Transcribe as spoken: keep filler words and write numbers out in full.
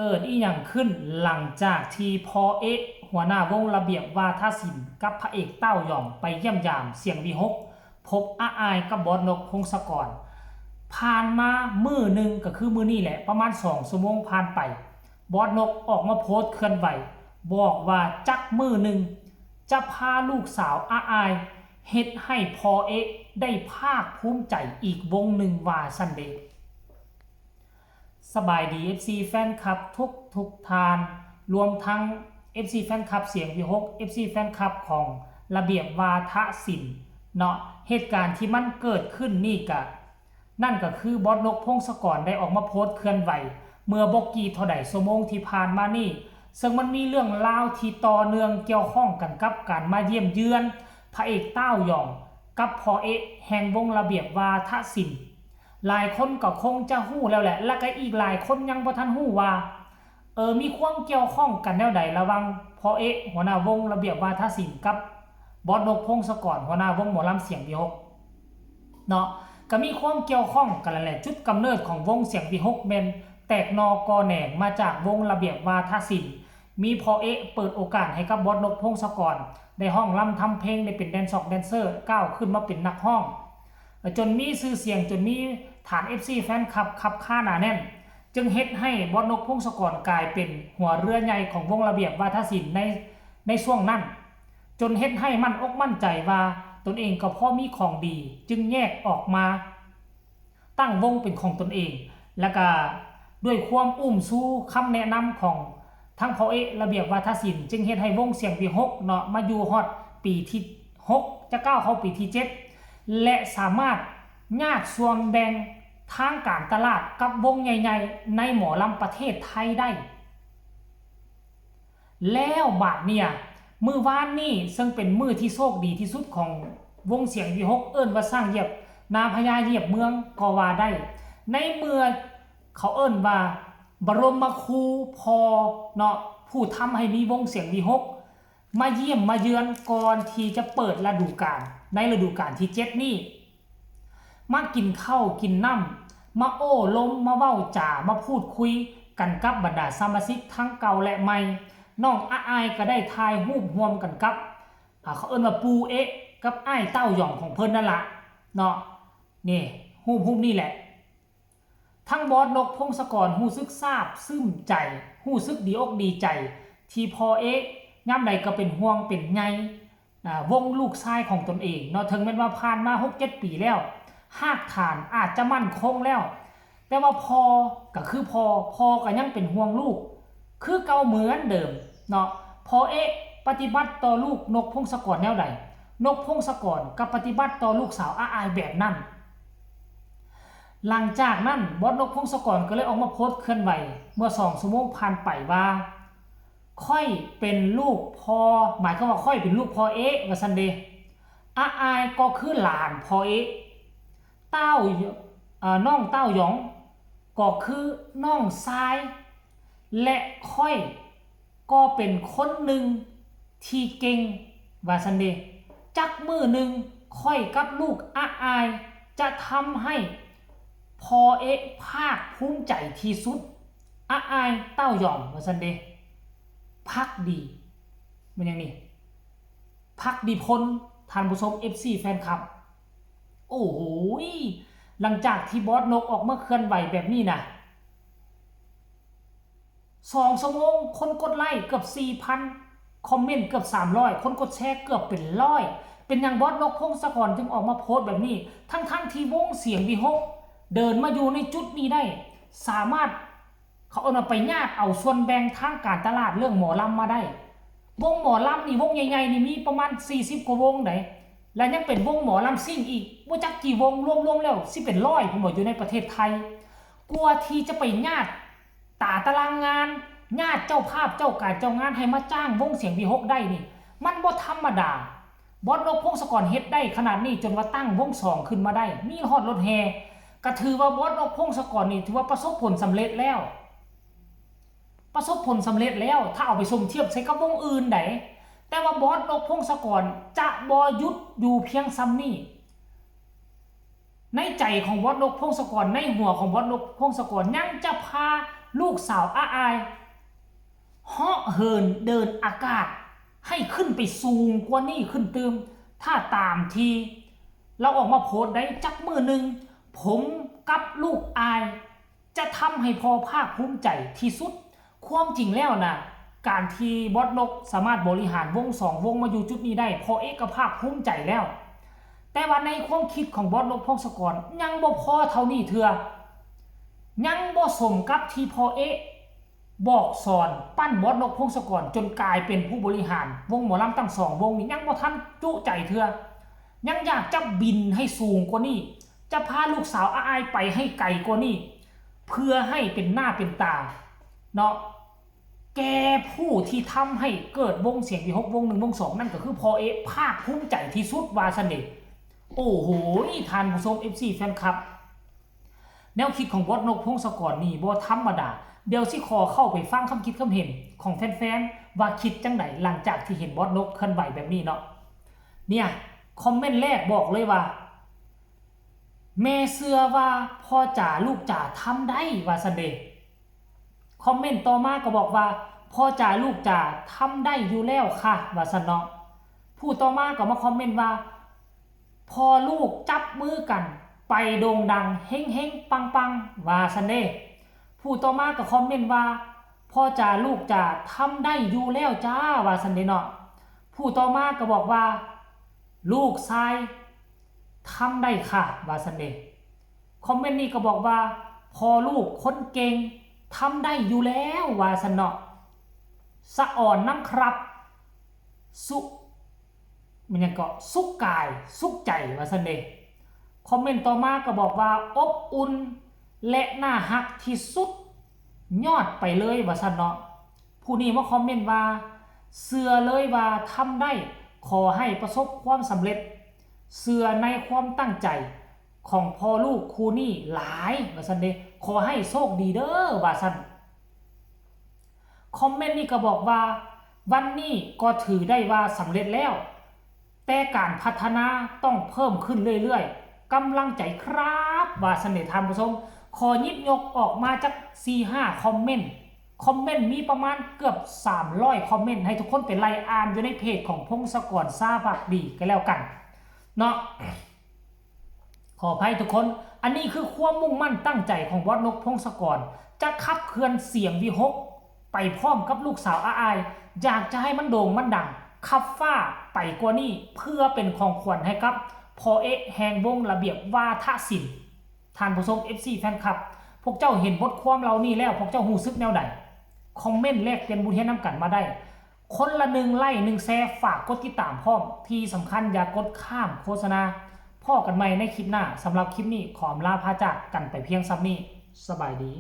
เกิดอีหยังขึ้นหลังจากที่พ่อเอ๊ะหัวหน้าวงระเบียบวาทศิลป์กับพระเอกเต้ายองไปเยี่ยมยามเสียงวีหก พบอาอายกับบอสนกพงศกร ผ่านมามื้อหนึ่งก็คือมื้อนี้แหละ ประมาณสองชั่วโมงผ่านไป บอสนกออกมาโพสต์เคลื่อนไหว บอกว่าจักมื้อหนึ่งจะพาลูกสาวอาอายเฮ็ดให้พ่อเอ๊ะได้ภาคภูมิใจอีกวงหนึ่งว่าซั่นเด้ สบายดี เอฟซี แฟนคลับทุกทุกท่าน รวมทั้ง เอฟซี แฟนคลับเสียงวีหก เอฟซี แฟนคลับของระเบียบวาทศิลป์เนาะ เหตุการณ์ที่มันเกิดขึ้นนี่กะ นั่นก็คือบอสนกพงศกรได้ออกมาโพสต์เคลื่อนไหว เมื่อบ่กี่เท่าใดชั่วโมงที่ผ่านมานี่ ซึ่งมันมีเรื่องราวที่ต่อเนื่องเกี่ยวข้องกันกับการมาเยี่ยมเยือนพระเอกเต้ายอง กับพ่อเอ๊ะแห่งวงระเบียบวาทศิลป์ หลายคนก็คงจะฮู้แล้วแหละ และก็อีกหลายคนยังบ่ทันฮู้ว่า เออ มีความเกี่ยวข้องกันแนวใดระหว่างพ่อเอ๊ะหัวหน้าวงระเบียบวาทศิลป์กับบอสนกพงศกรหัวหน้าวงหมอลำเสียงวีหก เนาะ ก็มีความเกี่ยวข้องกันนั่นแหละ จุดกำเนิดของวงเสียงวีหกแม่นแตกหน่อก่อแหน่งมาจากวงระเบียบวาทศิลป์ มีพ่อเอ๊ะเปิดโอกาสให้กับบอสนกพงศกรได้ฮ้องรำทำเพลง ได้เป็นแดนซอกแดนเซอร์ ก้าวขึ้นมาเป็นนักฮ้อง จนมีชื่อเสียง จนมีฐาน เอฟซี แฟนคลับคับค่าหนาแน่น จึงเฮ็ดให้บอสนกพงศกรกลายเป็นหัวเรือใหญ่ของวงระเบียบวาทศิลป์ในในช่วงนั้น จนเฮ็ดให้มั่นอกมั่นใจว่าตนเองก็พอมีของดี จึงแยกออกมาตั้งวงเป็นของตนเอง แล้วก็ด้วยความอุ้มชูคำแนะนำของทั้งพ่อเอ๊ะระเบียบวาทศิลป์ จึงเฮ็ดให้วงเสียงวีหกเนาะ มาอยู่ฮอดปีที่หก จะก้าวเข้าปีที่เจ็ด และสามารถญาติส่วนแบ่งทางการตลาดกับวงใหญ่ๆในหมอลำประเทศไทยได้ แล้วบาดเนี่ย มื้อวานนี่ซึ่งเป็นมื้อที่โชคดีที่สุดของวงเสียงวีหก เอิ้นว่าช้างเหยียบนาพญาเหยียบเมืองก็ว่าได้ ในเมื่อเขาเอิ้นว่าบรมครูพ่อเนาะ ผู้ทำให้มีวงเสียงวีหก มาเยี่ยมมาเยือนก่อนที่จะเปิดฤดูกาล ในฤดูกาลที่เจ็ดนี้ มากินข้าวกินน้ำ มาโอ้ลม มาเว้าจ๋า มาพูดคุยกันกับบรรดาสมาชิกทั้งเก่าและใหม่ น้องอาอายก็ได้ถ่ายรูปร่วมกันกับ อ่า เขาเอิ้นว่าปู่เอ๊ะกับอ้ายเต้ายองของเพิ่นนั่นละเนาะ นี่ รูปรูปนี่แหละ ทั้งบอสนกพงศกรรู้สึกซาบซึ้งใจ รู้สึกดีอกดีใจ ที่พ่อเอ๊ะยามใดก็เป็นห่วงเป็นใย อ่า วงลูกชายของตนเองเนาะ ถึงแม้นว่าผ่านมาหกเจ็ดปีแล้ว รากฐานอาจจะมั่นคงแล้ว แต่ว่าพ่อก็คือพ่อ พ่อก็ยังเป็นห่วงลูก คือเก่าเหมือนเดิมเนาะ พ่อเอ๊ะปฏิบัติต่อลูกนกพงศกรแนวใด นกพงศกรก็ปฏิบัติต่อลูกสาวอาอายแบบนั้น หลังจากนั้นบอสนกพงศกรก็เลยออกมาโพสต์เคลื่อนไหวเมื่อสองชั่วโมงผ่านไปว่า ข้อยเป็นลูกพ่อ หมายความว่าข้อยเป็นลูกพ่อเอ๊ะ ว่าซั่นเด้ อาอายก็คือหลานพ่อเอ๊ะ เต้า เอ่อ น้องเต้ายอง ก็คือน้องชาย และข้อยก็เป็นคนหนึ่งที่เก่ง ว่าซั่นเด้ จักมื้อหนึ่งข้อยกับลูกอาอายจะทำให้พ่อเอ๊ะภาคภูมิใจที่สุด อาอายเต้ายอง ว่าซั่นเด้ พักดี มันหยังนี่ พักดีพล ท่านผู้ชม เอฟซี แฟนคลับ โอ้โหย หลังจากที่บอสนกออกมาเคลื่อนไหวแบบนี้นะ สองชั่วโมง คนกดไลค์เกือบสี่พัน คอมเมนต์เกือบสามร้อย คนกดแชร์เกือบเป็นร้อย เป็นหยังบอสนกพงศกรจึงออกมาโพสต์แบบนี้ ทั้งๆที่วงเสียงวีหกเดินมาอยู่ในจุดนี้ได้ สามารถ เขาเอิ้นว่าไปญาติเอาส่วนแบ่งทางการตลาดเรื่องหมอลำมาได้ วงหมอลำนี่วงใหญ่ๆนี่มีประมาณสี่สิบกว่าวงได และยังเป็นวงหมอลำซิ่งอีก บ่จักกี่วง รวมๆแล้วสิเป็นร้อยพุ้นบ่อยู่ในประเทศไทย กว่าที่จะไปญาติตาตารางงาน ญาติเจ้าภาพเจ้าการเจ้างานให้มาจ้างวงเสียงวีหกได้นี่ มันบ่ธรรมดา บอสนกพงศกรเฮ็ดได้ขนาดนี้จนว่าตั้งวงสองขึ้นมาได้ มีฮอดรถแห่ ก็ถือว่าบอสนกพงศกรนี่ถือว่าประสบผลสำเร็จแล้ว ประสบผลสำเร็จแล้ว ถ้าเอาไปสมเทียบใส่กับวงอื่นได แต่ว่าบอสนกพงศกรจะบ่หยุดอยู่เพียงส่ำนี้ ในใจของบอสนกพงศกร ในหัวของบอสนกพงศกรยังจะพา ลูกสาวอาอาย เหาะเหินเดินอากาศ ให้ขึ้นไปสูงกว่านี้ขึ้นตื่ม ถ้าตามที่เราออกมาโพสต์ได้จักมื้อหนึ่ง ผมกับลูกอาย จะทำให้พ่อภาคภูมิใจที่สุด ความจริงแล้วนะ การที่บอสนกสามารถบริหารวงสองวงมาอยู่จุดนี้ได้ พ่อเอ๊ะก็ภาคภูมิใจแล้ว แต่ว่าในความคิดของบอสนกพงศกรยังบ่พอเท่านี้เทื่อ ยังบ่สมกับที่พ่อเอ๊ะบอกสอนปั้นบอสนกพงศกรจนกลายเป็นผู้บริหารวงหมอลำตั้งสองวงนี่ยังบ่ทันจุใจเทื่อ ยังอยากจะบินให้สูงกว่านี้ จะพาลูกสาวอาอายไปให้ไกลกว่านี้ เพื่อให้เป็นหน้าเป็นตาเนาะ แก่ผู้ที่ทำให้เกิดวงเสียงวีหกวงหนึ่งวงสองนั่นก็คือพ่อเอ๊ะภาคภูมิใจที่สุดว่าซั่นเด้ โอ้โห ท่านผู้ชม เอฟซี แฟนคลับ แนวคิดของบอสนกพงศกรนี่บ่ธรรมดา เดี๋ยวสิขอเข้าไปฟังคำคิดคำเห็นของแฟนๆ ว่าคิดจังใดหลังจากที่เห็นบอสนกเคลื่อนไหวแบบนี้เนาะ เนี่ย คอมเมนต์แรกบอกเลยว่า แม่เชื่อว่าพ่อจ๋าลูกจ๋าทำได้ว่าซั่นเด้ คอมเมนต์ต่อมาก็บอกว่า พ่อจ๋าลูกจ๋าทำได้อยู่แล้วค่ะว่าซั่นเนาะ ผู้ต่อมาก็มาคอมเมนต์ว่า พ่อลูกจับมือกันไปโด่งดังเฮงๆ ปังๆ ว่าซั่นเด้ ผู้ต่อมาก็คอมเมนต์ว่า พ่อจ๋าลูกจ๋าทำได้อยู่แล้วจ้าว่าซั่นเด้เนาะ ผู้ต่อมาก็บอกว่า ลูกชายทำได้ค่ะว่าซั่นเด้ คอมเมนต์นี้ก็บอกว่า พ่อลูกคนเก่งทำได้อยู่แล้วว่าซั่นเนาะ สะอ่อนนำครับ สุ มันหยังเกาะ สุขกายสุขใจว่าซั่นเด้ คอมเมนต์ต่อมาก็บอกว่า อบอุ่นและน่าฮักที่สุด ยอดไปเลยว่าซั่นเนาะ ผู้นี้มาคอมเมนต์ว่า เชื่อเลยว่าทำได้ ขอให้ประสบความสำเร็จ เชื่อในความตั้งใจของพ่อลูกคู่นี้หลายว่าซั่นเด้ ขอให้โชคดีเด้อว่าซั่น คอมเมนต์นี้ก็บอกว่า วันนี้ก็ถือได้ว่าสำเร็จแล้ว แต่การพัฒนาต้องเพิ่มขึ้นเรื่อยๆ กำลังใจครับว่าซั่นเด้ท่านผู้ชม ขอหยิบยกออกมาจักสี่ห้าคอมเมนต์ คอมเมนต์มีประมาณเกือบสามร้อยคอมเมนต์ ให้ทุกคนไปไล่อ่านอยู่ในเพจของพงศกร ซาปากดีก็แล้วกันเนาะ ขออภัยทุกคน อันนี้คือความมุ่งมั่นตั้งใจของบอสนกพงศกร จะขับเคลื่อนเสียงวีหกไปพร้อมกับลูกสาวอาอาย อยากจะให้มันโด่งมันดัง ขับฟ้าไปกว่านี้ เพื่อเป็นของขวัญให้กับพ่อเอ๊ะแห่งวงระเบียบวาทศิลป์ ท่านผู้ชม เอฟซี แฟนคลับ พวกเจ้าเห็นบทความเหล่านี้แล้ว พวกเจ้ารู้สึกแนวใด คอมเมนต์แลกเปลี่ยนบทเรียนนำกันมาได้ คนละหนึ่งไลค์ หนึ่งแชร์ ฝากกดติดตามพร้อม ที่สำคัญอย่ากดข้ามโฆษณา พ้อกันใหม่ในคลิปหน้า สำหรับคลิปนี้ขออำลาพาจากกันไปเพียงส่ำนี้ สบายดี